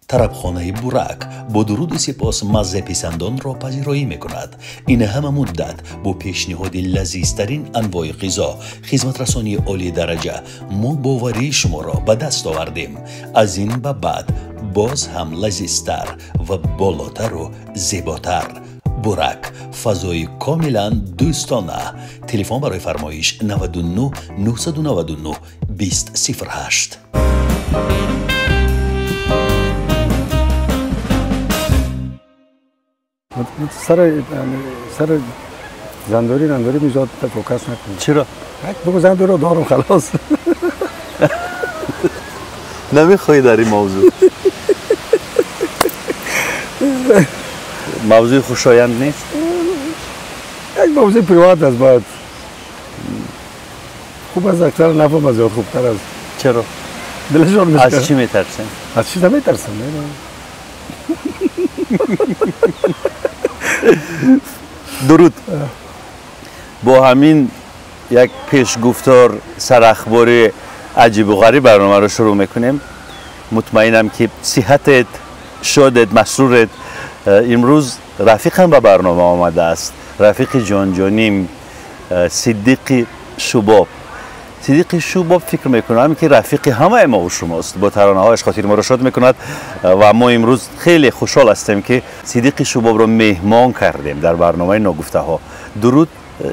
Тарабхонаи Бурак бо дуруду сипос маззаписандонро пазироӣ мекунад. Ин ҳама муддат бо пешниҳоди лазизтарин анвои ғизо, хизматрасонии олии дараҷа мо боварии шуморо ба даст овардем. Аз ин ба баъд боз ҳам лазизтар ва болотару зеботар. Бурак, фазои комилан дӯстона. Телефон барои фармоиш 99 999 20 08. سر زندوری نندوری میزاد focus نکن. چرا؟ بگو زندوری رو دارم خلاص. نمیخوای در این موضوع. موضوع خوشایند نیست؟ یک موضوع private است، باید خوب از اکثر نفهم از خوبتر است. چرا؟ دلشان میشه. از چی میترسن؟ از چی نمیترسم؟ درود. با همین یک پیشگفتار سرخبار عجیب و غریب برنامه رو شروع میکنیم. مطمئنم که صحتت، شادت، مسرورت. امروز رفیقم به برنامه آمده است، رفیق جانجانیم صدیق شباب. صدیق شباب فکر میکنم که رفیق همه ما و شماست، با ترانه هایش خاطر ما را شاد میکند و ما امروز خیلی خوشحال هستیم که صدیق شباب را مهمان کردیم در برنامه ناگفته ها. درود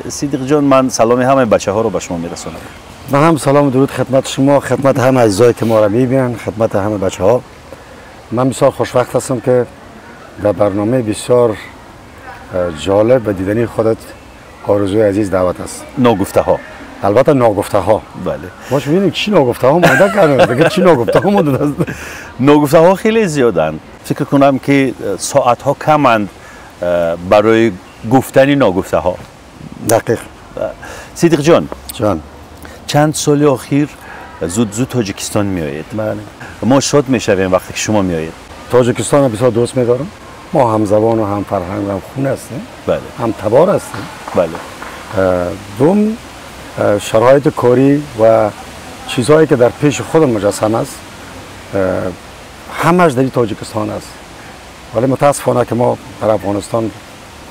صدیق جان، من سلام همه بچه ها رو به شما میرسونم. من هم سلام و درود خدمت شما، خدمت همه عزیزایی که ما را میبینن، خدمت همه بچه ها. من بسیار خوشوقت هستم که در برنامه بسیار جالب و دیدنی خودت آرزوی عزیز دعوت است. ناگفته ها. البته ناگفته ها. بله. ما ببینیم چی ناگفته ها مونده کردن، دیگه چی ناگفته ها مونده است. ناگفته ها خیلی زیادند. فکر کنم که ساعت ها کمند برای گفتن ناگفته ها. دقیق. صدیق جان. جان. چند سال اخیر زود زود تاجیکستان میآید. بله. ما شاد میشویم وقتی که شما میآید. تاجیکستان رو بسیار دوست میدارم. ما هم زبان و هم فرهنگ و هم خون هستیم. بله. هم تبار هستیم. بله. دوم شرایط کاری و چیزهایی که در پیش خودم مجسم است همش در تاجیکستان است، ولی متاسفانه که ما در افغانستان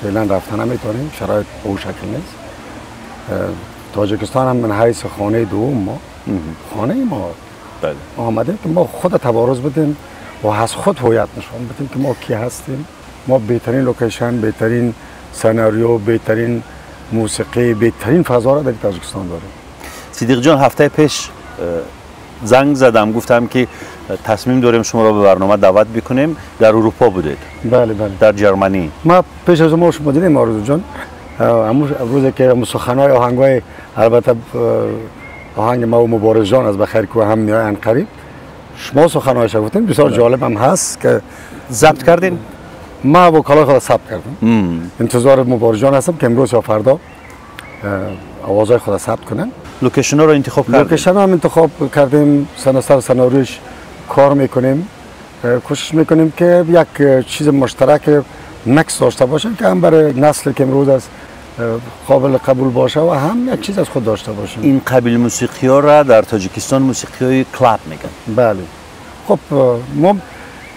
فعلا رفتن نمیتونیم، شرایط به اون شکل نیست. تاجیکستان هم من حیث خانه دوم ما، خانه ما. بله. آمدیم که ما خود تبارز بدیم و از خود هویت نشان بدیم که ما کی هستیم. ما بهترین location، بهترین سناریو، بهترین موسیقی، بهترین فضا را در تاجیکستان داریم. صدیق جان، هفته پیش زنگ زدم گفتم که تصمیم داریم شما را به برنامه دعوت بکنیم. در اروپا بودید. بله بله. در جرمنی. ما پیش از ما شما دیدیم آرزو جان، همون روزی که سخنای آهنگای، البته آهنگ ما و مبارز جان از بخیر که هم میاین قریب، شما سخنایش گفتیم بسیار جالب هم هست که ضبط کردین. ما وکالای خود ثبت کردم. انتظار مبارز جان هستم که امروز یا فردا آوازهای خود ثبت کنن. location ها رو انتخاب کردیم. location هم انتخاب کردیم، سر سناریوش کار میکنیم، کوشش میکنیم که یک چیز مشترک مکس داشته باشیم که هم برای نسل که امروز است قابل قبول باشه و هم یک چیز از خود داشته باشیم. این قبیل موسیقی ها را در تاجیکستان موسیقی های club میگن. بله. خب ما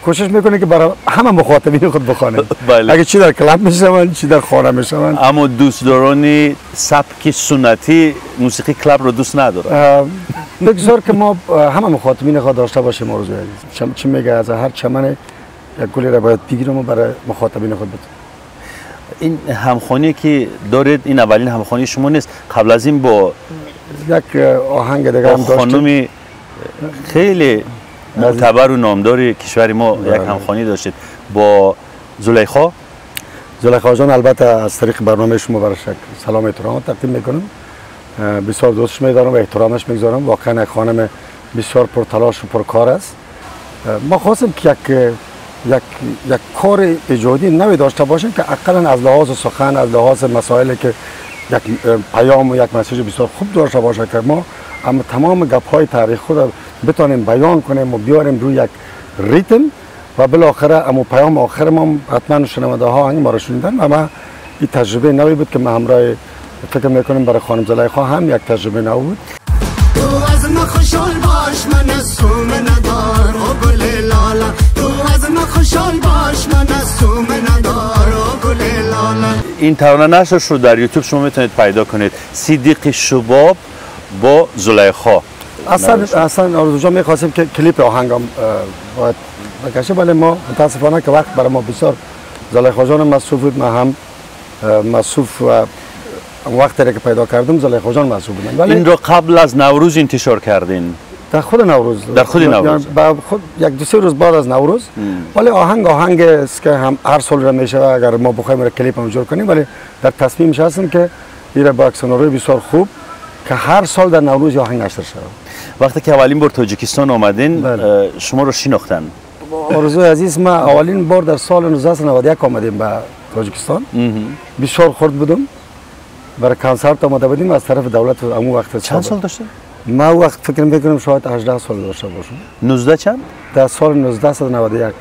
کوشش میکنیم که برای همه مخاطبین خود بخوانیم. بله. اگه چی در club میشون، چی در خانه میشون. اما دوستداران سبک سنتی موسیقی club رو دوست ندارن. بگذار که ما همه مخاطبین خود داشته باشیم. آرزوی عزیز چی میگه، از هر چمن یک گلی را باید بگیرم و برای مخاطبین خود بدم. این همخوانی که دارید این اولین همخوانی شما نیست، قبل از این با یک آهنگ دیگه هم داشتیم. خانم خیلی معتبر و نامدار کشور ما یک همخوانی داشتید با زلیخا. زلیخا جان البته از طریق برنامه شما برای سلام احترام تقدیم میکنم. بسیار دوستش میدارم و احترامش میگذارم. واقعا یک خانم بسیار پرتلاش و پرکار است. ما خواستیم که یک کار ایجادی نوی داشته باشیم که اقلا از لحاظ سخن، از لحاظ مسائلی که یک پیام و یک message بسیار خوب داشته باشه که ما اما تمام گپ‌های تاریخ خود بتانیم بیان کنیم و بیاریم روی یک ریتم و بالاخره اما پیام آخر ما حتما شنونده ها ما رو شنیدن و ما این تجربه نوی بود که ما همراه فکر میکنیم برای خانم زلیخا هم یک تجربه نو بود. تو از من خوشحال باش، من از سوم ندار، او گل لالا، تو از Ин тарона нашр шуд дар YouTube, шумо метавонед пайдо кунед. Сидиқи Шубоб бо Зулайхо. اصلا آرزو جان می‌خواستیم که کلیپ آهنگام باید بکشه، ولی ما متاسفانه که وقت برای ما بسیار زلیخا جان مصروف بود، من هم مصروف و وقتی را که پیدا کردم زلیخا جان مصروف بودن. ولی این رو قبل از نوروز انتشار کردین؟ در خود نوروز. در خود نوروز. خود یک دو سه روز بعد از نوروز. ولی آهنگ است که هم هر سال را میشه اگر ما بخوایم را کلیپ هم جور کنیم، ولی در تصمیمش هستم که این با یک سناریوی بسیار خوب که هر سال در نوروز آهنگ نشر شود. وقتی که اولین بار تاجیکستان آمدین شما رو شناختن؟ آرزوی عزیز، ما اولین بار در سال 1991 آمدیم به تاجیکستان. بسیار خرد بودم، برای کنسرت آمده بودیم از طرف دولت. امو وقت چند سال داشتین؟ ما وقت فکر میکنم شاید 18 سال داشته باشم. 19 چند؟ در سال 1991.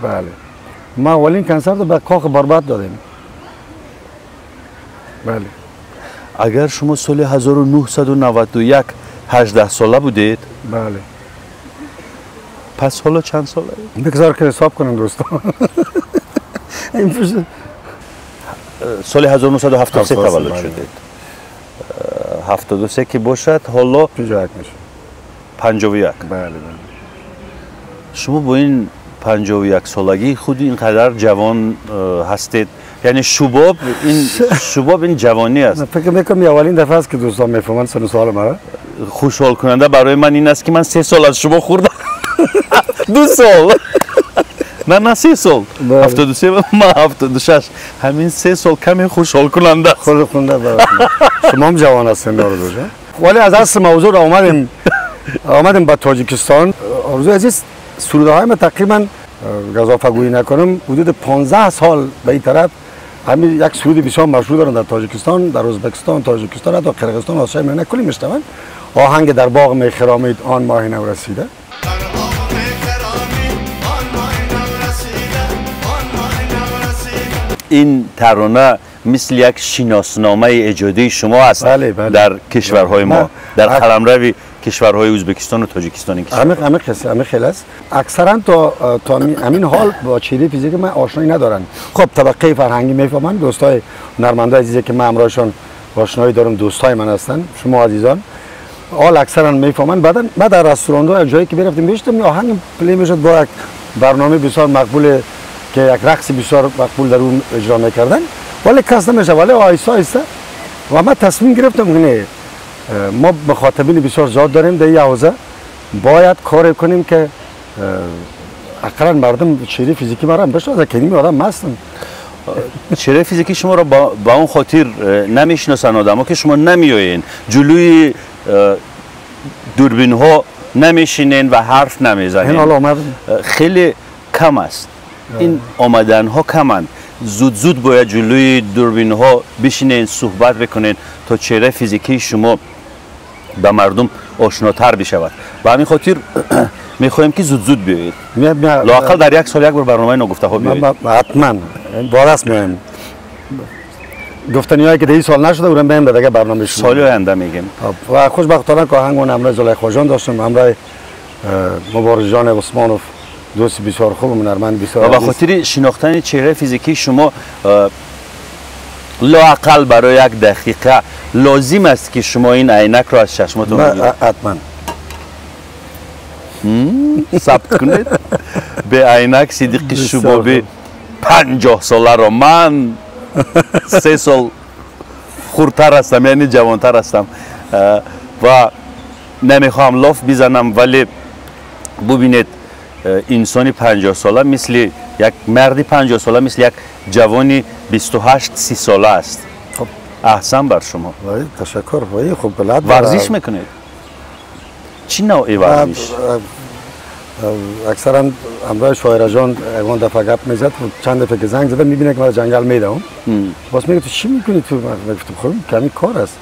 بله. ما اولین کنسرت به کاخ باربد دادیم. بله. اگر شما سال 1991 18 ساله بودید، بله، پس حالا چند ساله؟ بگذار که حساب کنم دوستان. سال 1973 تولد شدید. 73 که باشد حالا 51 میشه. 51. بله بله. شما با این 51 سالگی خود اینقدر جوان هستید، یعنی شباب، این شباب این جوانی است. فکر میکنم اولین دفعه است که دوستان میفهمند سن سال مرا. خوشحال کننده برای من این است که من 3 سال از شما خوردم. 2 سال. نه 3 سال. 73 من 76. همین 3 سال کمی خوشحال کننده. خوشحال کننده برای شما هم جوان هستین آرزو جان. ولی از اصل موضوع آمدیم به تاجیکستان. آرزو عزیز، سروده های من تقریبا گزافه‌گویی نکنم حدود 15 سال به این طرف همین یک سرود بسیار مشهور دارن در تاجیکستان، در ازبکستان، تاجیکستان، حتی قرقیزستان، آسیای میانه کلی میشنون. آهنگ در باغ میخرامید آن ماه نو رسیده. این ترانه مثل یک شناسنامه ایجادی شما است. بله بله. در کشورهای ما، در قلمرو کشورهای ازبکستان و تاجیکستان. همه خیلی است. اکثرا تا همین حال با چهره فیزیک من آشنایی ندارن. خب طبقه فرهنگی میفهمن، دوستای هنرمندای عزیزی که من همراهشان آشنایی دارم، دوستای من هستن، شما عزیزان حال اکثرا میفهمن. بعد در رستوران ها جایی که برفتیم میشتم آهنگ پلی میشد با یک برنامه بسیار مقبول که یک رقص بسیار مقبول در اون اجرا میکردن، ولی کس نمیشه. ولی آیسته آیسته و من تصمیم گرفتم که ما مخاطبین بسیار زیاد داریم در این حوزه، باید کار کنیم که اقلا مردم چهره فیزیکی مرا هم بشناسن که این آدم هستم. چهره فیزیکی شما را با اون خاطر نمیشناسن آدم‌ها که شما نمیایین جلوی دوربین ها نمیشینین و حرف نمیزنین. خیلی کم است این آمدن ها، کمند. زود زود باید جلوی دوربین ها بشینین صحبت بکنین تا چهره فیزیکی شما به مردم آشناتر بشود. به همین خاطر میخوایم که زود زود بیایید، لااقل در یک سال یک بار برنامه ناگفته ها بیایید. حتما با دست میایم. گفتنی هایی که در این سال نشده اونم بهم دیگه برنامه شما سال آینده میگیم. و خوشبختانه که آهنگ همراه زلیخا جان داشتم، همراه مبارز جان عثمانов، دوست بسیار خوب، هنرمند بسیار. و به خاطر شناختن چهره فیزیکی شما لااقل برای یک دقیقه لازم است که شما این عینک را از چشماتون بگیرید. حتما ثبت کنید. به عینک صدیق شبابی 50 ساله را، من 3 سال خردتر هستم، یعنی جوانتر هستم و نمیخوام لاف بزنم، ولی ببینید انسان 50 ساله مثل یک مرد 50 ساله مثل یک جوانی 28 30 ساله است. خب احسن بر شما. تشکر. خب ورزش میکنید؟ چی نوعی ورزش؟ اکثرا همراه شاعر جان یگان دفعه گپ میزد، چند دفعه که زنگ زدم میبینه که من جنگل میدم، باز میگه تو چی میکنی تو؟ من گفتم خب کمی کار است.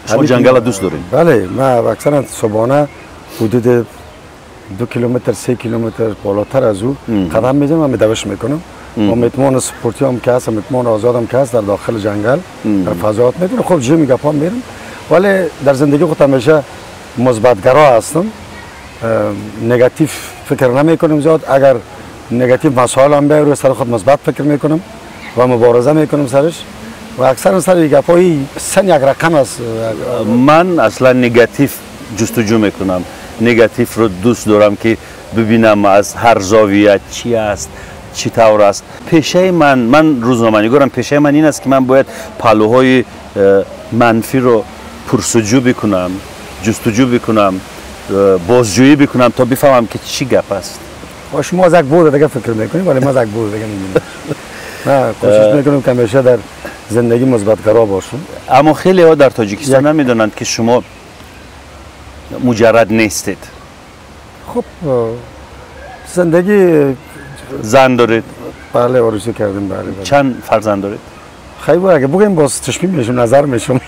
شما جنگل دوست دارین؟ بله، من اکثرا صبحانه حدود 2 کیلومتر 3 کیلومتر بالاتر از او قدم میزنم و دوش میکنم. و متمان سپورتی هم که هست، متمان آزادم که هست، در داخل جنگل در فضاات میکنم. خب جیم گپام میرم، ولی در زندگی خود همیشه مثبتگرا هستم، نگاتیو فکر نمیکنم زیاد. اگر نگاتیو مسائل هم بیاره سر خود مثبت فکر میکنم. و مبارزه میکنم سرش و اکثر سر گپای سن یک رقم است. من اصلا نگاتیو جستجو میکنم، نگاتیو رو دوست دارم که ببینم از هر زاویه چی است، چی طور است. پیشه من روزنامه‌نگارم، پیشه من این است که من باید پهلوهای منفی رو پرسجو بکنم، جستجو بکنم، بازجویی بکنم تا بفهمم که چی گپ است. و شما از یک بعد دیگه فکر میکنید ولی من از یک بعد دیگه میبینم. نه، کوشش میکنم که همیشه در زندگی مثبت‌گرا باشم. اما خیلی ها در تاجیکستان نمیدونند که شما مجرد نیستید. خب زندگی، زن دارید؟ بله، عروسی کردیم. بله، بله. چند فرزند دارید؟ خیلی اگه بگیم باز چشمی میشم، نظر میشم.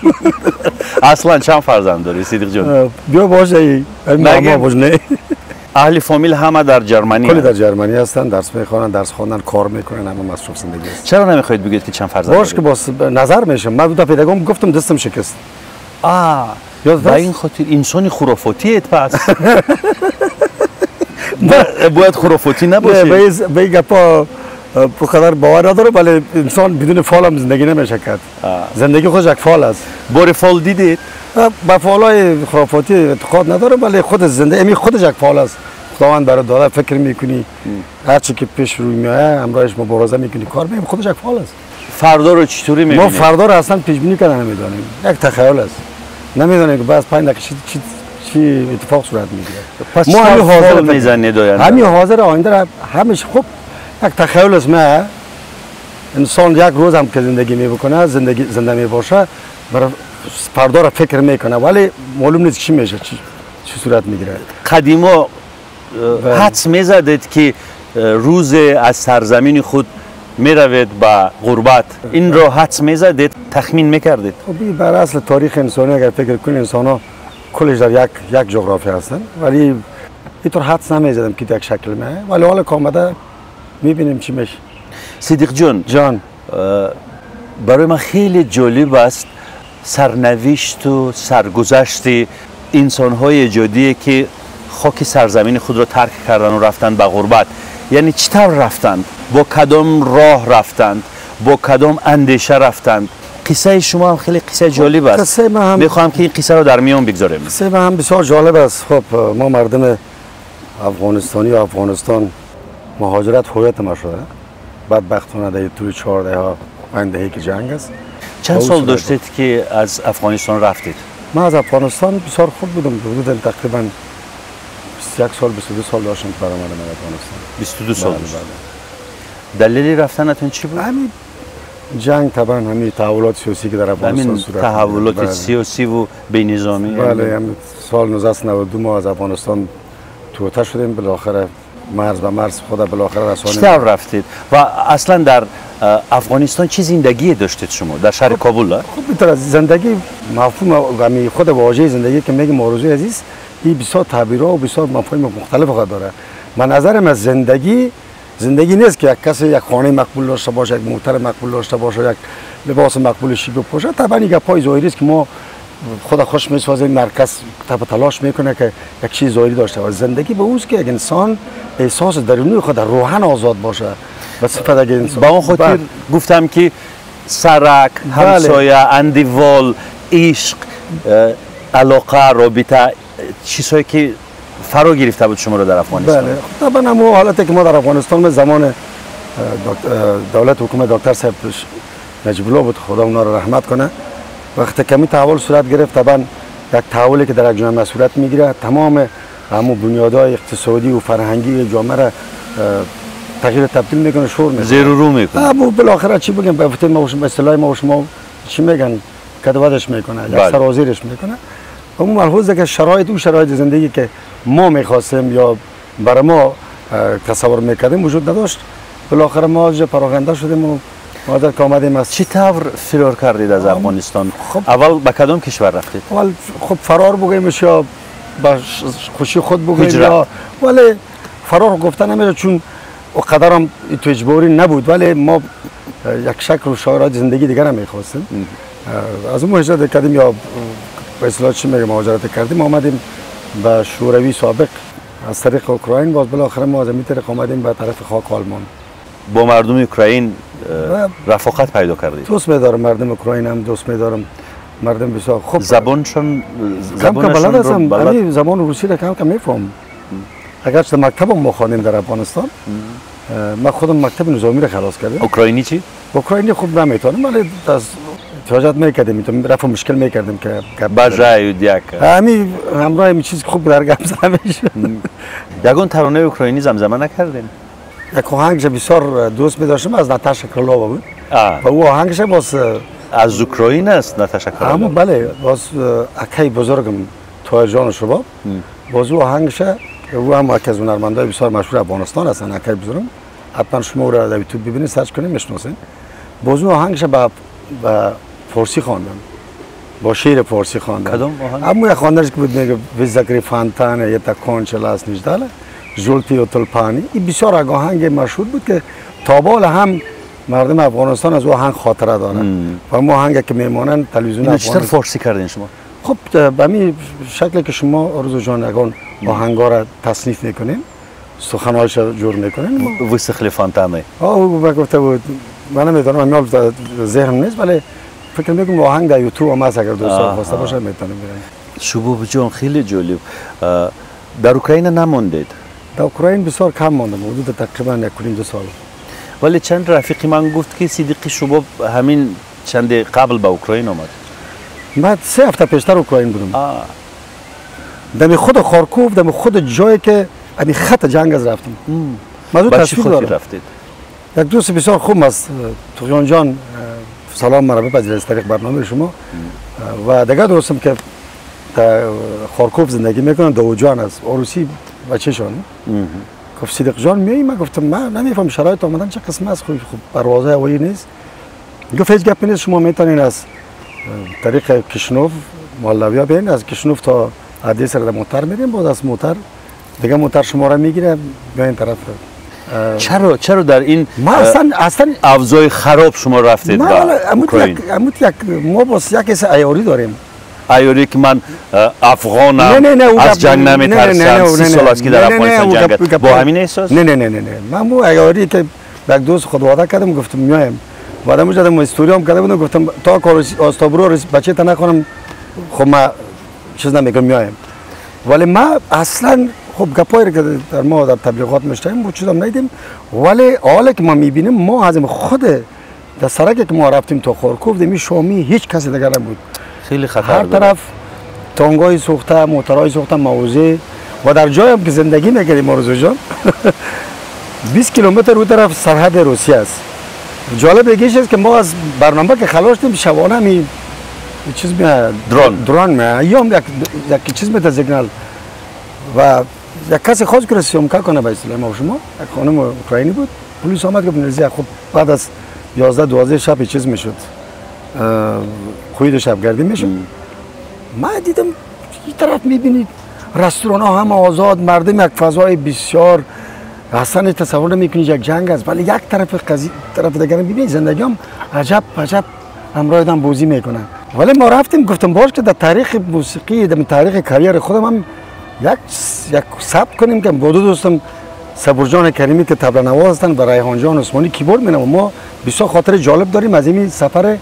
اصلا چند فرزند داری صدیق جان؟ بیا باشه ای ما باش. نه، اهل فامیل همه در جرمنی؟ کلی در جرمنی هستن، درس میخوانن، درس خواندن، کار میکنن، همه مصروف زندگی هستن. چرا نمیخواید بگید که چند فرزند باش؟ که باز نظر میشم. من دو پیداگم گفتم دستم شکست. به این خاطر انسان خرافاتیت پس. باید خرافاتی نباشه. به این گپا قدر باور نداره، ولی انسان بدون فال هم زندگی نمیشه کرد. زندگی خودش یک فال است. بار فال دیدید؟ به فالای خرافاتی اعتقاد ندارم، ولی خود زندگی خودش یک فال است. خداوند برای داده، فکر میکنی، هر چی که پیش روی میاد همراهش مبارزه میکنی، کار میکنی، خودش یک فال است. فردا رو چطوری میبینید؟ ما فردا رو اصلا پیش بینی کردن نمیدانیم، یک تخیل است. نمیدانیم که بعد 5 دقیقه چی اتفاق صورت میگیره. پس ما همین حاضر میزنید آینده، همین حاضر آینده همیشه خوب یک تخیل است. ما انسان یک روز هم که زندگی میکنه، زندگی زنده میباشه، برای فردا را فکر میکنه، ولی معلوم نیست چی میشه، چی صورت میگیره. قدیما حدس میزدید که روز از سرزمین خود میروید به غربت، این را حدس میزدید، تخمین میکردید؟ خب بر اصل تاریخ انسانی اگر فکر کنید، انسان ها کلش در یک جغرافی هستن، ولی اینطور حدس نمیزدم که یک شکل میه، ولی حالا که آمده میبینیم چی میشه. صدیق جان، جان، برای من خیلی جالب است سرنوشت و سرگذشت انسان‌های جادی که خاک سرزمین خود را ترک کردن و رفتن به غربت. یعنی چطور رفتند، با کدام راه رفتند، با کدام اندیشه رفتند؟ قصه شما هم خیلی قصه جالب است. میخواهم که این قصه را در میان بگذاریم. قصه من هم بسیار جالب است. خب ما مردم افغانستانی و افغانستان مهاجرت هویت ما شده. بدبختانه در طول 4 دهه 5 دهه که جنگ است. چند سال داشتید که از افغانستان رفتید؟ من از افغانستان بسیار خوب بودم، حدود تقریبا 21 سال 22 سال داشتم که برآمدم از افغانستان. 22 سال. دلیل رفتنتون چی بود؟ همین جنگ طبعا، همین تحولات سیاسی که در افغانستان صورت، تحولات سیاسی و بی‌نظامی. بله، همین سال 1992 ما از افغانستان توته شدیم، بالاخره مرز به مرز خود بالاخره رسانیم. چطور رفتید و اصلا در افغانستان چه زندگی داشتید شما در شهر کابل؟ خب بیتر زندگی مفهوم خود واژه زندگی که میگم آرزوی عزیز، این بسیار تعبیرها و بسیار مفاهیم مختلف خود داره. من نظرم از زندگی، زندگی نیست که یک کسی یک خانه مقبول داشته باشه، یک موتر مقبول داشته باشه، یک لباس مقبول شیک بپوشه. طبعا این گپای ظاهری است که ما خود خوش میسازیم، مرکز تلاش میکنه که یک چیز ظاهری داشته باشه. زندگی به اوست که یک انسان احساس درونی خود روحاً آزاد باشه. به صفت انسان با اون خاطر گفتم که سرک، همسایه، اندیوال، عشق، علاقه، رابطه، چیزهایی که فرا گرفته بود شما رو در افغانستان. بله، طبعا همون حالتی که ما در افغانستان به زمان دولت حکومت دکتر صاحب نجیب الله بود، خدا اونا رو رحمت کنه، وقتی کمی تحول صورت گرفت، طبعا یک تحولی که در یک جامعه صورت میگیره، تمام همون بنیادهای اقتصادی و فرهنگی جامعه را تغییر تبدیل میکنه، شور میکنه، زیر و رو میکنه. بالاخره چی بگم، به گفته ما به اصطلاح ما شما چی میگن، کدودش میکنه، یک سرازیرش میکنه. اون ملحوظه که شرایط اون شرایط زندگی که ما میخواستیم یا برای ما تصور میکردیم وجود نداشت. بالاخره ما پراکنده شدیم و ما که آمدیم از چی طور فرار کردید از افغانستان؟ خب اول به کدام کشور رفتید؟ اول خب فرار بگیم یا به خوشی خود بگیم یا، ولی فرار گفتن نمیشه چون قدرم تو اجباری نبود، ولی ما یک شکل و شرایط زندگی دیگر هم میخواستیم. از اون مهاجرت کردیم یا به اصطلاح چی میگم مهاجرت کردیم، آمدیم به شوروی سابق از طریق اوکراین، باز بالاخره ما از این طریق آمدیم به طرف خاک آلمان. با مردم اوکراین рафоқат пайдо кардед. Дӯст медорам мардуми Украина ҳам дӯст медорам. Мардум бисёр хуб. Забоншон кам кам балад ҳастам. Ҳамин забони русиро кам кам мефаҳмам. Агарчи дар мактабам мо хондем дар Афғонистон. Ман худам мактаби низомиро халос кардам. Украинӣ чӣ? Украинӣ хуб наметавонам, вале аз тиҷорат мекардем, рафъ мушкил мекардем ки бажаю дяка. Ҳамин ҳамроҳ ҳамин чиз хуб дар гап зада мешуд. Ягон таронаи украинӣ замзама накардем? Як оҳангша бисёр дӯст медоштам, аз Наташа Крылова буд. Ва ӯ оҳангша боз аз Украина аст Наташа Крылова? Ҳамон бале, боз акаи бузургам Тоҳирҷон Шубоб, боз ӯ оҳангша, ӯ ҳам яке аз ҳунармандои бисёр машҳури Афғонистон ҳастанд, акаи бузургам. Ҳатман шумо ӯро дар YouTube бибинед, search кунед, мешиносед. Боз ӯ оҳангша ба форсӣ хондам. Бо шеъри форсӣ хондам. Кадом оҳанг? Ҳамон як хонданаш ки буд, мегӯ Вы закрыли фонтаны, это кончилось, не ждали. Жёлтые тюльпаны. Ин бисёр як оҳанги машҳур буд ки то ба ҳол ҳам мардуми Афғонистон аз ӯ оҳанг хотира доранд. Ва ҳамон оҳанге ки мемонанд телевизион Инро чӣ тавр форсӣ кардин шумо? Хуб, ба ҳамин шакле ки шумо Орзу ҷон ягон оҳангҳоро тасниф мекунем, суханҳояшро ҷур мекунем. Высохли фонтаны. Ӯ гуфта буд, ман намедонам, ҳамин ҳол дар зеҳнам нест, вале фикр мекунам оҳанг дар YouTube ҳам ҳаст, агар дӯстон хоста бошанд метавонем бибинем. Шубоб ҷон, хеле ҷолиб. Дар Украина намондед? Дар Украина бисёр кам мондам, ҳудуди тақрибан 1.5-2 сол. Вале чанд рафиқи ман гуфт ки Сидиқи Шубоб ҳамин чанде қабл ба Украина омад. Ман 3 ҳафта пештар Украина будам. Дами худ Харков, дами худ ҷое ки ҳамин хат ҷанг аз рафтам. Ман Ба чӣ хотир рафтед? Як дӯсти бисёр хуб аст, Туғён ҷон, салом маро бипазиред аз тариқи барномаи шумо. Ва дигар дӯстам ки дар Харков зиндагӣ мекунанд, Довудҷон аст, арӯсӣ бачаашон. Гуфт Сидиқ ҷон меоӣ? Ман гуфтам ман намефаҳмам шароит омадан чӣ қисм аст, хуб парвозҳои ҳавоӣ нест. Гуфт ҳеҷ гапе нест, шумо метавонед аз тариқи Кишнов Молдавия биёед, аз Кишнов то Одесса дар мотор мерем, боз аз мотор дигар мотор шуморо мегирад, биёед тараф. Чаро дар ин аслан авзои хароб шумо рафтед ба Украина? Як мо боз як ҳисси айёрӣ дорем. Айёрӣ ки ман афғонам, аз ҷанг наметарсам, 30 сол аст ки дар Афғонистон ҷанг аст. Бо ҳамин эҳсос? Не, не, не, не. Ман бо айёрӣ ки як дӯст худ ваъда кардам, гуфтам меоем. Баъдам уҷа дам историям карда будам, гуфтам то Остабро бачата нахонам, хуб ман чиз намекунам, меоем. Вале ман аслан хуб гапҳоеро ки дар мо дар таблиғот мешунавем, мо чизам надидем, вале ҳоле ки мо мебинем, мо аз худ дар сараке ки мо рафтем то Харков, деми шомӣ ҳеҷ касе дигар набуд. Хеле хатар. Ҳар тараф тангҳои сӯхта, моторҳои сӯхта, мавзеъ ва дар ҷоям ки зиндагӣ мекардем, Орзу ҷон, 20 километр он тараф сарҳади Русия аст. Ҷолиб дигаш аст ки мо аз барнома ки халос шудем, шабона ҳамин чиз меояд, дрон меояд, ё як чиз мета сигнал ва як касе хост ки съёмка кунад ба истилоҳ мо шумо, як хонум украинӣ буд, полис омад гуфт нельзя. Хуб баъд аз 11-12 шаб чиз мешуд, қӯйди шабгардӣ мешуд. Ман дидам ин тараф мебинед ресторанҳо ҳама озод, мардум як фазои бисёр аслан тасаввур намекунед як ҷанг аст, вале як тарафи қазия тарафи дигар мебинед зиндагӣ ҳам аҷаб аҷаб ҳамроҳ одам бозӣ мекунад. Вале мо рафтем, гуфтам бош ки дар таърихи мусиқӣ, дар таърихи карьери худам ҳам як сабт кунем ки бо ду дӯстам Сабурҷон Каримӣ ки табланавоз ҳастанд ва Райҳонҷон Усмонӣ киборд менавозанд. Мо бисёр хотири ҷолиб дорем аз ин сафари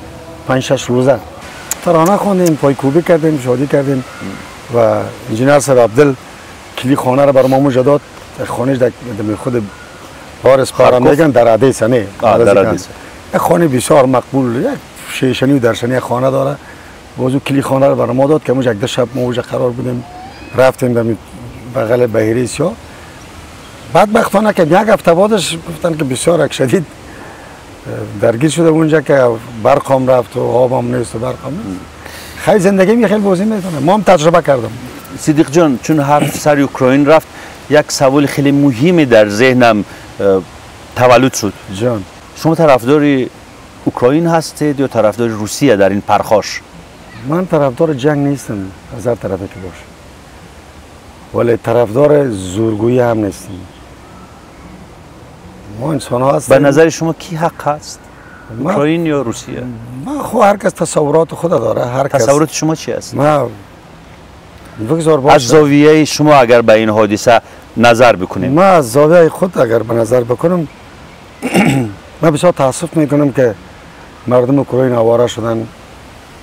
5-6 рӯза. Тарона хондем, пойкӯбӣ кардем, шодӣ кардем ва инженер сар Абдул кили хонаро бар мо мужа дод. Хонаш дар худ Борис Парам меган дар Одесса, не дар Одесса. Як хонаи бисёр мақбул, як шешанӣ ва даршанӣ як хона дорад. Боз ӯ кили хонаро бар мо дод ки мо як ду шаб мо уҷа қарор будем. Рафтем дар бағали баҳираи сиёҳ. Бадбахтона ки як ҳафта баъдаш гуфтанд ки бисёр як шадид даргир шуда онҷа ки барқам рафт ва обам нест ва барқам нест. خیلی زندگی می خیلی بازی میتونه. ما هم تجربه کردم. صدیق جان، چون حرف سر اوکراین رفت، یک سوال خیلی مهمی در ذهنم تولد شد. جان، شما طرفدار اوکراین هستید یا طرفدار روسیه در این پرخاش؟ من طرفدار جنگ نیستم از هر طرفی که باشه، ولی طرفدار زورگویی هم نیستم. ما انسان ها هستیم. به نظر شما کی حق هست؟ اوکراین یا روسیه؟ ما خب هر کس تصورات خود داره. هر کس تصورات شما چی است؟ ما بگذار باشه. از زاویه شما اگر به این حادثه نظر بکنیم. ما از زاویه خود اگر به نظر بکنم من بسیار تاسف میکنم که مردم اوکراین آواره شدن.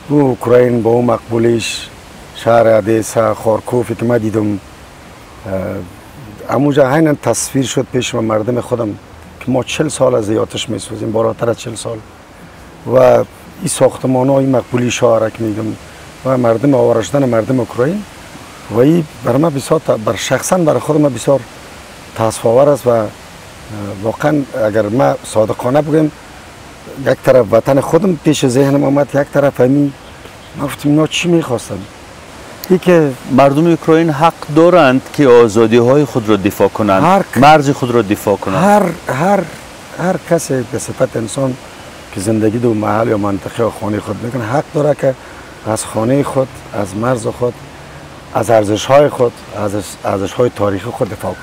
او اوکراین با او مقبولیش، شهر ادیسا، خارکوفی که من دیدم، اموجا هین تصویر شد پیش من مردم خودم که ما 40 سال از آتش میسوزیم، بالاتر از 40 سال، و این ساختمان ها، این مقبولی شهر که میگم و مردم آواره شدن مردم اوکراین، و این برای من بسیار، بر شخصا برای خود من بسیار تاسف آور است. و واقعا اگر من صادقانه بگم، یک طرف وطن خودم پیش ذهنم آمد، یک طرف همین من گفتم اینا چی میخواستن. ای که مردم اوکراین حق دارند که آزادی های خود را دفاع کنند، مرز خود را دفاع کنند. هر کسی به صفت انسان که زندگی دو محل یا منطقه یا خانه خود میکنه، حق داره که از خانه خود، از مرز خود، از ارزش های خود، از ارزش های تاریخی خود دفاع کنه.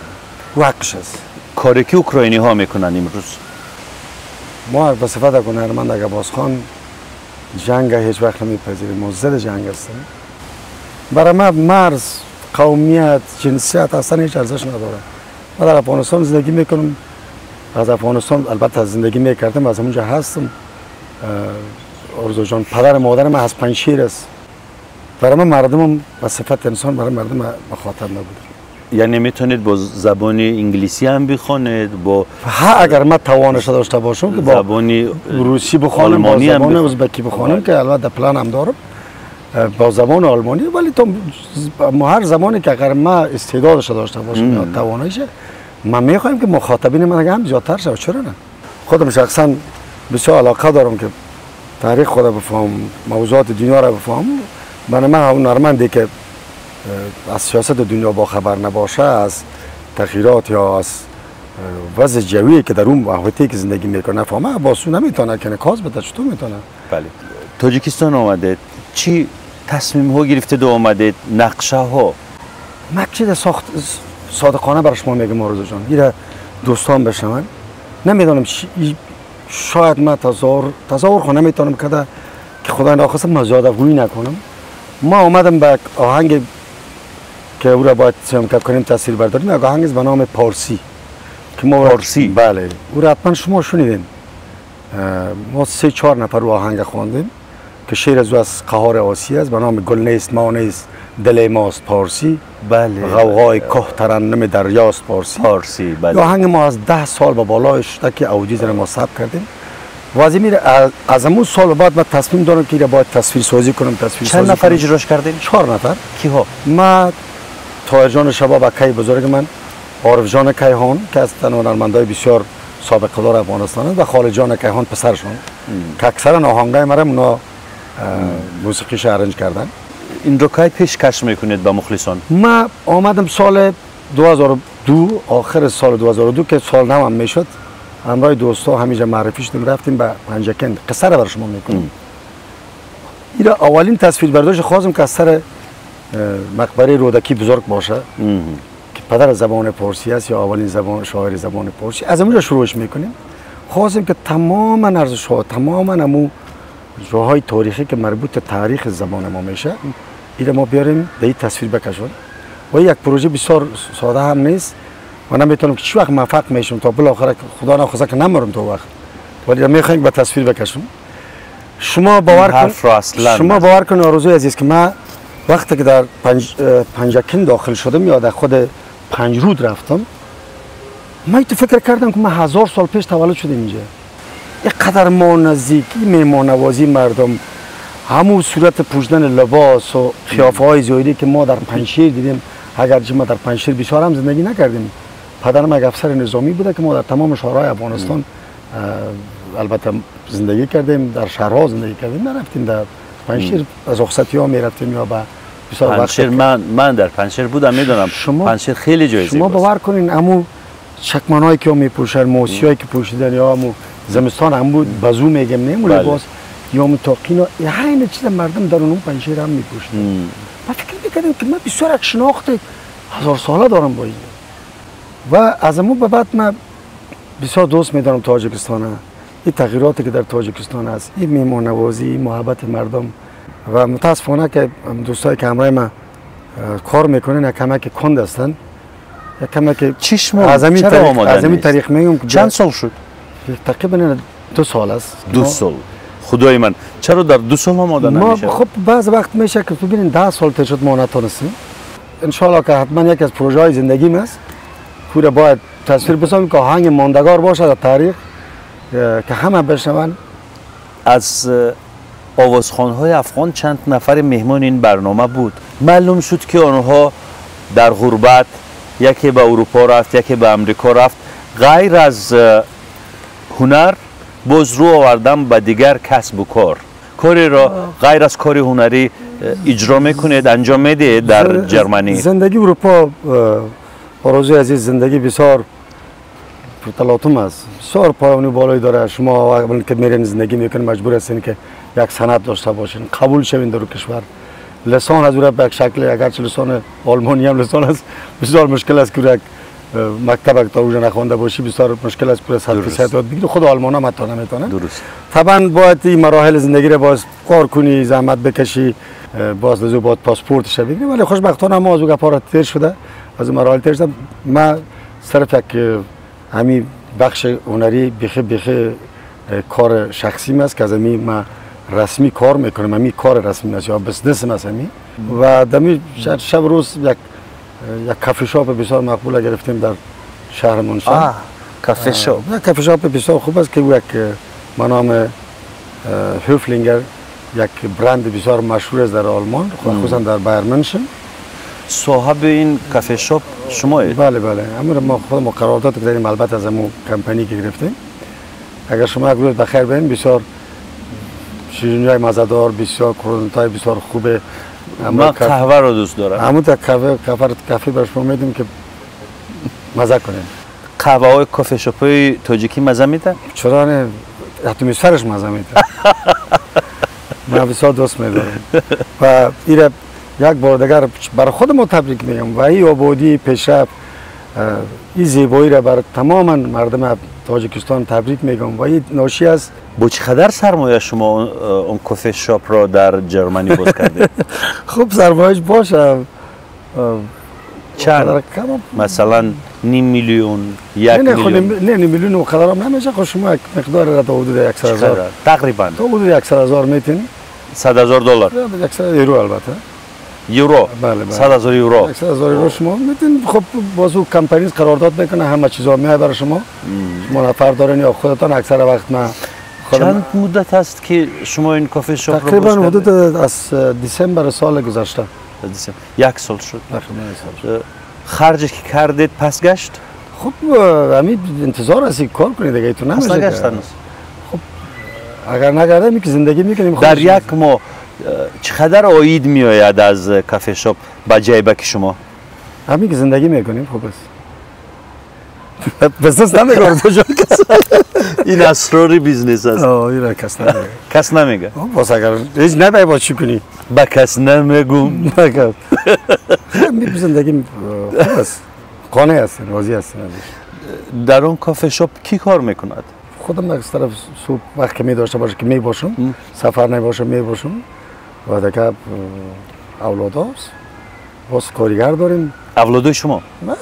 او حقش است. کاری که اوکراینی ها میکنند امروز، ما به صفت هنرمند عباس خان جنگ هیچ وقت نمیپذیریم، ما ضد جنگ هستیم. برای من مرز، قومیت، جنسیت اصلا هیچ ارزش نداره. من در افغانستان زندگی میکنم، از افغانستان البته زندگی میکردم، از اونجا هستم. آرزو جان، پدر مادر من از پنجشیر است. برای من مردمم به صفت انسان برای مردم مخاطب نبود. یعنی میتونید با زبان انگلیسی هم بخوانید، با اگر من توانش داشته باشم که با زبان روسی بخوانم، با زبان ازبکی بخوانم که البته پلان هم دارم، با زبان آلمانی، ولی تو هر زبانی که اگر من استعدادش داشته باشم یا تواناییش، من میخوایم که مخاطبین من هم زیادتر شود. چرا نه؟ خودم شخصا بسیار علاقه دارم که تاریخ خود بفهم، موضوعات دنیا را بفهم. من هنرمندی که از سیاست دنیا با خبر نباشه، از تغییرات یا از وضع جویی که در اون محیطی که زندگی میکنه نفهمه، باسو نمیتونه که انعکاس بده. چطور میتونه؟ بله. تاجیکستان آمده، چی تصمیم ها گرفته دو آمده، نقشه ها؟ من چیز ساخت صادقانه برای شما میگم آرزو جان، ایره دوستان بشنون، نمیدونم شاید من تصور خو نمیتونم که خدا ناخواسته من زیاده گویی نکنم. ما آمدم به آهنگ که او را باید سیامکب کنیم تصویر برداریم، یک آهنگ به نام پارسی که ما پارسی، بله، او را حتما شما شنیدین. ما 3-4 نفر او آهنگ خواندیم که شعر از او از قهار آسی است به نام گل نیست ما نیست دل ماست پارسی، بله، غوغای که ترنم دریاست پارسی، پارسی، بله. آهنگ ما از 10 سال به بالای شده که اودیز را ما ثبت کردیم و از امون سال بعد من تصمیم دارم که باید تصویر سازی کنم. تصویر چند نفر اجراش کردین؟ 4 نفر. کیها؟ ما طاهر جان شباب کی بزرگ من، عارف جان کیهان که از هنرمندای بسیار سابقه دار افغانستان و خالد جان کیهان پسرشون که اکثرا آهنگای مرا اونا موسیقیش ارنج کردن. این رو کی پیشکش میکنید به مخلصان؟ ما آمدم سال 2002، آخر سال 2002 که سال نو هم میشد، همراه دوستا همیشه معرفی شدیم، رفتیم به پنجکند. قصه رو برای شما میکنم. این اولین تصویر برداشت خواستم که از سر مقبره رودکی بزرگ باشه که پدر زبان پارسی است یا اولین زبان شاعر زبان پارسی، از اونجا شروعش میکنیم. خواستیم که تماما ارزش‌ها، تماما امو جاهای تاریخی که مربوط به تاریخ زبان ما میشه، این ما بیاریم به این تصویر بکشون. و یک پروژه بسیار ساده هم نیست و نمیتونم که چه وقت موفق میشم تا بالاخره خدا نخواسته که نمرم تا وقت، ولی میخوایم به تصویر بکشم. شما باور کن، شما باور کن آرزوی عزیز که من وقتی که در پنجکند داخل شدم یا در خود پنجرود رفتم، من تو فکر کردم که من 1000 سال پیش تولد شدم اینجا. اینقدر ما نزدیکی، مهمان نوازی مردم، همون صورت پوشیدن لباس و قیافه های زیادی که ما در پنجشیر دیدیم، اگرچه ما در پنجشیر بسیار هم زندگی نکردیم. پدرم یک افسر نظامی بوده که ما در تمام شهرهای افغانستان البته زندگی کردیم، در شهرها زندگی کردیم، نرفتیم در پنجشیر، از رخصتی ها میرفتیم یا به پنجشیر. من در پنجشیر بودم، میدونم پنجشیر خیلی جای زیباست. شما باور کنین امو چکمانایی که میپوشن، موسیایی که پوشیدن، یا امو زمستان هم بود بزو میگم نه لباس یا امو تاقینا، همین چیز مردم در اون پنجشیر هم میپوشیدن. من فکر میکردم که من بسیار یک شناخت 1000 ساله دارم با این، و از امو به بعد من بسیار دوست میدارم تاجیکستان. این تغییراتی که در تاجیکستان است، این مهمان نوازی، این محبت مردم، و متاسفانه که دوستایی که همراه من کار میکنن یک کمک کند هستن، یک کمک از همین طریق میگم. چند سال شد؟ تقریبا 2 سال است. 2 سال. خدای من، چرا در 2 سال آماده نمیشه؟ خب بعض وقت میشه که ببینین 10 سال تیر شد ما نتونستیم. انشالله که حتما یکی از پروژه های زندگیم است. پورا باید تصویر بسازیم که آهنگ ماندگار باشه در تاریخ که همه بشنون. از آوازخوان‌های افغان چند نفر مهمان این برنامه بود. معلوم شد که آنها در غربت، یکی به اروپا رفت، یکی به امریکا رفت، غیر از هنر باز رو آوردن به دیگر کسب و کار. کاری را غیر از کار هنری اجرا میکنید، انجام میدید در جرمنی؟ زندگی اروپا، آرزوی عزیز، زندگی بسیار پرتلاطم است، بسیار پایانی بالایی داره. شما اول که میرین زندگی میکنین، مجبور هستین که یک سند داشته باشین، قبول شوین در کشور. لسان از او به یک شکل، اگرچه لسان آلمانی هم لسان است، بسیار مشکل است که یک مکتب تا اونجا نخوانده باشی، بسیار مشکل است پس 100% یاد بگیری. خود آلمان هم حتی نمیتونه. طبعا باید این مراحل زندگی رو باز کار کنی، زحمت بکشی، باز لزو باید پاسپورتش بگیری. ولی خوشبختانه ما از او گپا تیر شده، از اون مراحل تیر شده. ما صرف یک همین بخش هنری بیخی بیخی کار شخصی است که از همین ما رسمی کار میکنم. همین کار رسمی است یا business است همین. و دمی شب روز یک coffee shop بسیار مقبول گرفتیم در شهر مونشن. Coffee shop. یک coffee shop بسیار خوب است که یک به نام Höflinger، یک برند بسیار مشهور است در آلمان، خصوصا در بایرن مونشن. صاحب این coffee shop شمایید؟ بله، امر ما خود ما قرارداد داریم، البته از امو کمپانی که گرفتیم. اگر شما یک روز بخیر بین، بسیار شیرینی های مزه‌دار، بسیار کروسانت بسیار خوبه. من قهوه رو دوست دارم. همون تا قهوه کافی بر شما میدیم که مزه کنیم. قهوه های coffee shop های تاجیکی مزه میده؟ چرا نه، اتمسفرش مزه میده. من بسیار دوست میدارم و ایره یک بار دیگر برای خود ما تبریک میگم و این آبادی، پیشرفت، این زیبایی را بر تماما مردم تاجیکستان تبریک میگم و این ناشی از با چقدر سرمایه شما اون coffee shop را در جرمنی باز کردید؟ خوب سرمایهش باشه. چند؟ مثلا نیم میلیون، یک میلیون؟ نه، نیم میلیون و قدر هم نمیشه. خب شما یک مقدار را تا حدود 100,000. تقریبا تا حدود 100,000 میتونی. 100,000 دلار؟ 100 یورو البته. یورو؟ بله. 100,000 یورو. 100,000 یورو شما میتونید. خب باز او کمپانی قرارداد میکنه، همه چیزا میاد برای شما. شما نفر دارین یا خودتان؟ اکثر وقت من چند مدت است که شما این coffee shop رو تقریبا حدود از دسامبر سال گذشته. یک سال شد. تقریبا یک سال شد. خرجی که کردید پس گشت؟ خب همین انتظار هستی کار کنید دیگه، تو نمیشه. پس نگشت. خب اگر نگرده که زندگی میکنیم. در یک ماه چقدر عاید میآید از coffee shop به جیبک شما؟ همین که زندگی میکنیم خوب است. Business نمیگم. این اسرار business است. آه، این کس نمیگه. کس نمیگه. باز اگر هیچ نباید با چی کنی؟ به کس نمیگم. زندگی خوب است. قانع هستن، راضی هستن. در اون coffee shop کی کار میکند؟ خودم از طرف صبح وقت که می داشته باشه که می باشم، سفر نباشم می باشم و دیگه اولاد هاست. باز کارگر داریم. اولادای شما؟ نه.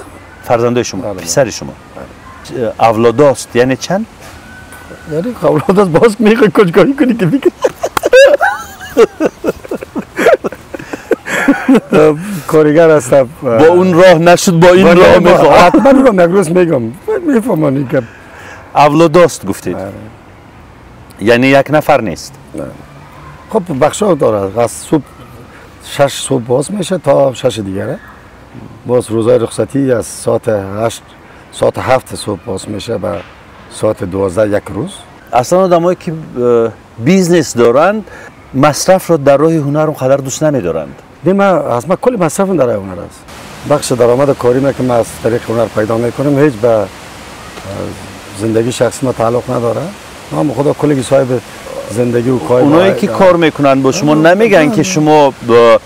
فرزندای شما؟ بله. پسر شما؟ بله. اولاداست یعنی چند؟ یعنی اولاداست، باز میخوای کجگاهی کنی که بگی کارگر هستم. با اون راه نشد، با این راه میخوام. حتما رو یک روز میگم، میفهمانی که اولاداست گفتید. یعنی یک نفر نیست؟ نه. خب بخشا داره. از صبح 6 صبح باز میشه تا 6 دیگره. باز روزای رخصتی از ساعت 8، ساعت 7 صبح باز میشه به ساعت 12 یک روز. اصلا آدمایی که business دارند مصرف را در راه هنر اونقدر دوست نمیدارند. نه، من از ما کل مصرفم در هنر است. بخش درآمد کاری ما که من از طریق هنر پیدا میکنم هیچ به زندگی شخصی ما تعلق نداره. نام خدا کلی صاحب زندگی و کار. اونایی که کار میکنن با شما نمیگن که شما با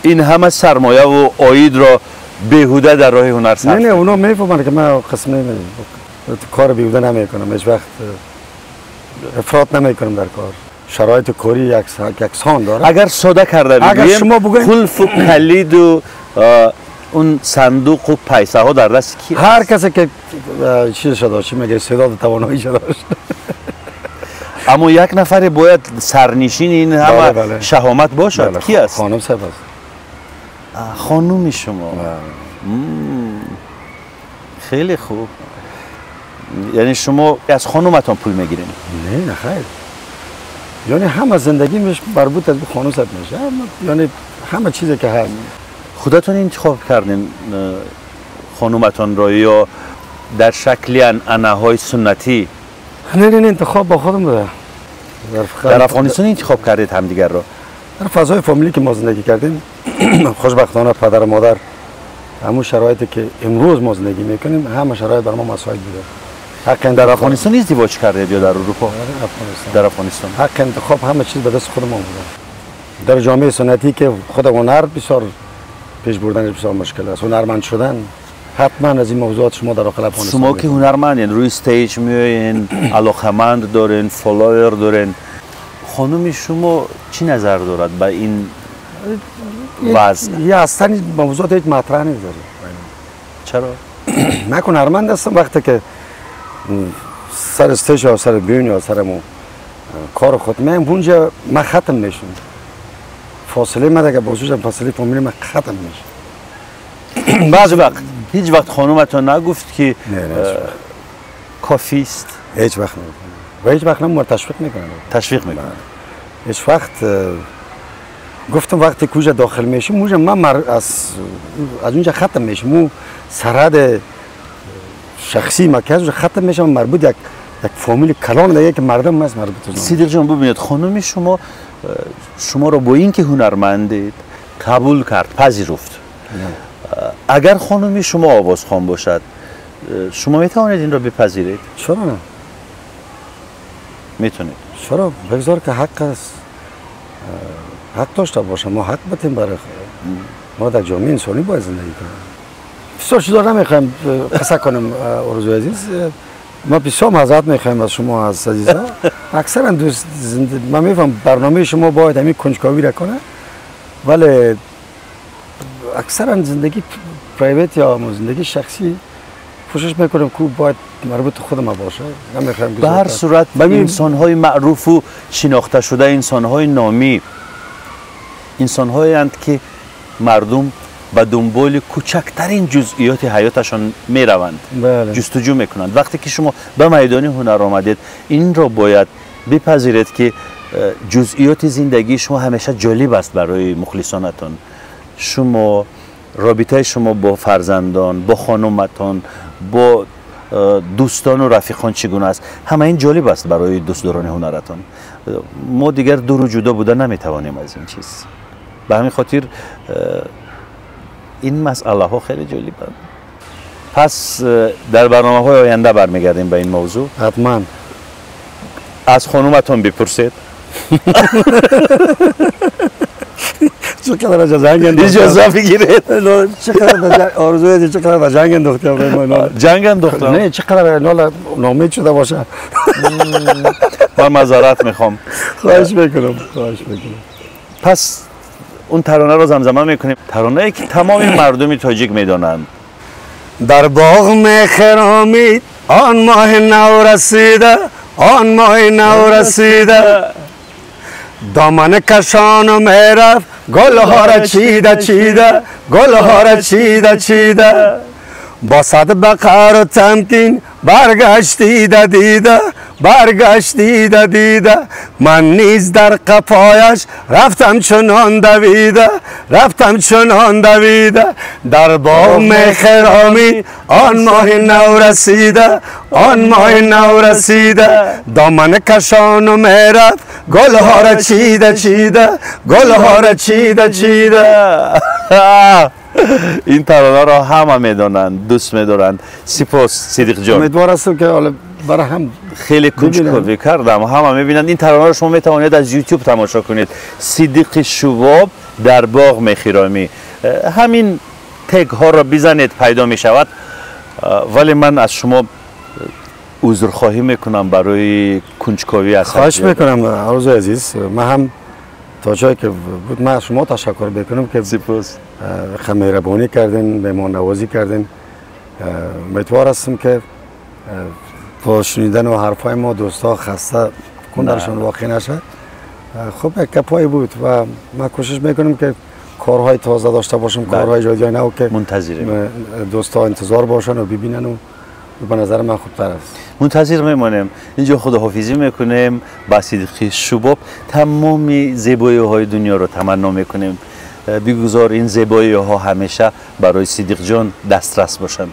این همه سرمایه و عاید را بیهوده در راه هنر صرف؟ نه، اونا میفهمن که من قسم کار بیهوده نمیکنم، هیچ وقت افراط نمیکنم در کار. شرایط کاری یکسان داره. اگر ساده کرده اگر بگوییم شما بگویید قلف و کلید و اون صندوق و پیسه ها در دست کی؟ هر کسی که چیزش داشت، میگه استعداد تواناییش داشت. اما یک نفر باید سرنشین این همه بله. شهامت باشد. بله. کی است؟ خانم صاحب است. خانم شما. خیلی خوب. یعنی شما از خانومتان پول میگیرین؟ نه خیر. یعنی همه زندگی میش مربوط از خانم صاحب میشه. یعنی همه چیزی که هست. خودتون انتخاب کردین خانومتان را یا در شکلی عنعنه‌های سنتی؟ نه نه انتخاب با خودم بوده. در افغانستان انتخاب کردید همدیگر را؟ در فضای فامیلی که ما زندگی کردیم خوشبختانه پدر و مادر همون شرایطی که امروز ما زندگی میکنیم همه شرایط بر ما مساعد بوده. حق در افغانستان ازدواج کردید یا در اروپا؟ در افغانستان. در افغانستان. حق انتخاب همه چیز به دست خود ما بوده. در جامعه سنتی که خود هنر بسیار پیش بردن بسیار مشکل است. هنرمند شدن حتما از این موضوعات شما در داخل افغانستان. شما که هنرمندین، روی stage میاین، علاقمند دارین، follower دارین، خانم شما چی نظر دارد به این وضع؟ یا اصلا موضوعات هیچ مطرح نیست. چرا؟ من هنرمند هستم، وقتی که سر stage یا سر بیون یا سر مو کار خود من اونجا من ختم میشم. فاصله من اگه بازوشم فاصله فامیلی من ختم میشه. بعض وقت هیچ وقت خانومتون نگفت که نه نه کافی است؟ هیچ وقت نگفت و هیچ وقت نم تشویق میکنه. تشویق میکنه. هیچ وقت گفتم وقتی کوجا داخل میشیم اونجا من از اونجا ختم میشم. اون سرحد شخصی ما که از ختم میشم، مربوط یک فامیل کلان دیگه که مردم هست مربوط. صدیق جان ببینید خانم شما شما رو با اینکه هنرمندید قبول کرد، پذیرفت. اگر خانم شما آوازخوان باشد شما میتوانید این را بپذیرید؟ چرا نه؟ میتونید. چرا؟ بگذار که حق است، حق داشته باشه. ما حق بتیم برای ما در جامعه انسانی باید زندگی کنیم. بسیار چیزا نمیخوایم قصه کنم آرزو عزیز. ما بسیار معذرت میخوایم از شما از عزیزا. اکثرا دوست من میفهم برنامه شما باید همین کنجکاوی را کنه، ولی اکثرا زندگی پرایوت یا زندگی شخصی کوشش میکنم که باید مربوط خود ما باشه. نمیخوایم به هر صورت انسان‌های معروف و شناخته شده، انسان‌های نامی، انسان‌هایی اند که مردم به دنبال کوچکترین جزئیات حیاتشان میروند، بله. جستجو میکنند. وقتی که شما به میدان هنر آمدید این را باید بپذیرید که جزئیات زندگی شما همیشه جالب است برای مخلصانتان. شما رابطه شما با فرزندان، با خانومتان، با دوستان و رفیقان چگونه است، همه این جالب است برای دوستداران هنرتان. ما دیگر دور و جدا بوده نمیتوانیم از این چیز. به همین خاطر این مسئله ها خیلی جالبند. پس در برنامه های آینده برمیگردیم به این موضوع. حتما. از خانومتان بپرسید. چقدر از جنگ انداخت. اجازه بگیرید. چقدر آرزوی چقدر از جنگ انداخت. جنگ انداختم؟ نه چقدر ناله نامید شده باشه. من معذرت میخوام. خواهش میکنم، خواهش میکنم. پس اون ترانه رو زمزمه میکنیم، ترانه ای که تمام مردم تاجیک میدانند. در باغ میخرامید آن ماه نو رسیده، آن ماه نو رسیده، دامن کشان میرفت گلها را چیده چیده، گلها را چیده چیده، با صد بقر و تمکین برگشت دیده دیده، برگشت دیده دیده، من نیز در قفایش رفتم چنان دویده، رفتم چنان دویده، در باغ میخرامید آن ماه نو رسیده، آن ماه نو رسیده، دامن کشان و میرفت گلها را چیده چیده، گلها را چیده چیده. این ترانه را همه میدانند، دوست میدارند. سپاس صدیق جان. امیدوار هستم که حالا برای هم خیلی کنجکاوی کردم، همه میبینند. این ترانه را شما میتوانید از یوتیوب تماشا کنید. صدیق شواب در باغ میخرامی، همین تگ ها را بزنید پیدا میشود. ولی من از شما عذرخواهی میکنم برای کنجکاوی. از خواهش میکنم آرزو عزیز. من هم تا جایی که بود من از شما تشکر بکنم که سپاس. مهربانی کردین، مهمان نوازی کردین. امیدوار هستم که با شنیدن و حرفای ما دوستا خسته کندرشون واقع نشه. خب یک کپایی بود و من کوشش میکنم که کارهای تازه داشته باشم، کارهای جدید نو که منتظریم دوستا انتظار باشن و ببینن و به نظر من خوبتر است. منتظر میمانیم. اینجا خداحافظی میکنیم با صدیقی شباب. تمام زیبایی های دنیا رو تمنا میکنیم. بگذار این زیبایی ها همیشه برای صدیق جان دسترس باشند.